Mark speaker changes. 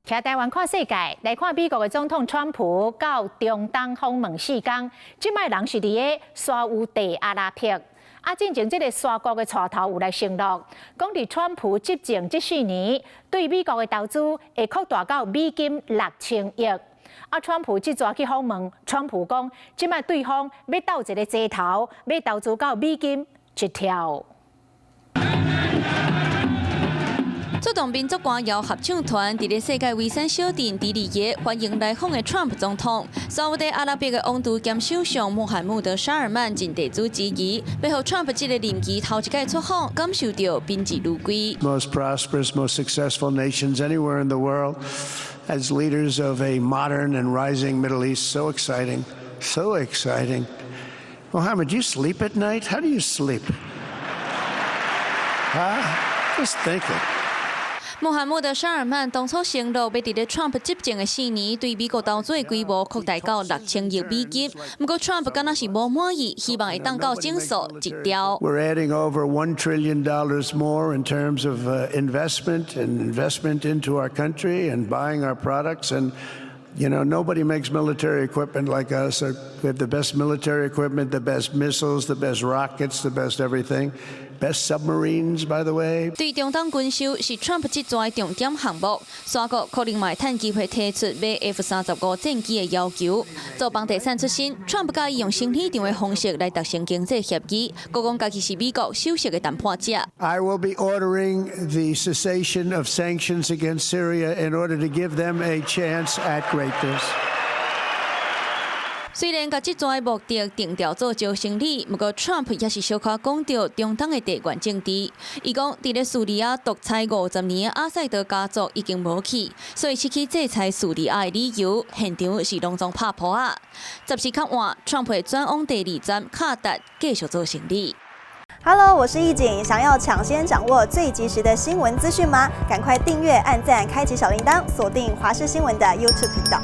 Speaker 1: 徛台灣看世界，來看美國的總統川普到中東訪問4工，這擺人是佇个沙烏地阿拉伯。啊，進前這个沙國的帶頭有來承諾，講佇川普執政這4年，對美國的投資會擴大到美金6000億。啊，川普這逝去訪問，川普講，這擺對方欲鬥一个齊頭，欲投資到美金1兆。
Speaker 2: 出動民族歌謠合唱團，佇咧世界遺產小鎮迪利耶歡迎來訪的川普總統。沙烏地阿拉伯的王儲兼首相穆罕默德·沙爾曼盡地主之誼，欲予川普這个任期頭一擺出訪，感受著賓至如歸。
Speaker 3: Most prosperous, most successful nations anywhere in the world, as leaders of a modern and rising Middle East, so exciting, so exciting. Mohammed, do you sleep at night? How do you sleep? Huh? Just think it.
Speaker 2: 穆罕默德·沙爾曼當初承諾，欲佇咧川普執政的4年，對美國投資的規模擴大到6000億美金。毋過川普敢若是無滿意，希望會當到整數1兆。
Speaker 3: We're adding over $1 trillion more in terms of investment and investment into our country and buying our products. And nobody makes military equipment like us. We have the best military equipment, the best missiles, the best rockets, the best everything. Best submarines, by the way.
Speaker 2: 對中東軍售是川普這逝的重點項目，沙國可能嘛會趁機會提出買 F-35戰機的要求。做房地產出身，川普佮意用生理場的方式來達成經濟協議，閣講家己是美國首席的談判者。
Speaker 3: I will be ordering the cessation of sanctions against Syria in order to give them a chance at greatness.
Speaker 2: 雖然共這逝的目的定調做招生理，毋過川普也是小可講著中東的地緣政治。伊講，佇咧敘利亞獨裁50年的阿薩德家族已經無去，所以失去制裁敘利亞的理由，現場是攏總拍噗仔。十時較晚，川普會轉往第二站卡達繼續做生理。
Speaker 4: Hello，我是易景，想要搶先掌握最及時的新聞資訊嗎？趕快訂閱、按讚、開啟小鈴鐺，鎖定華視新聞的 YouTube 頻道。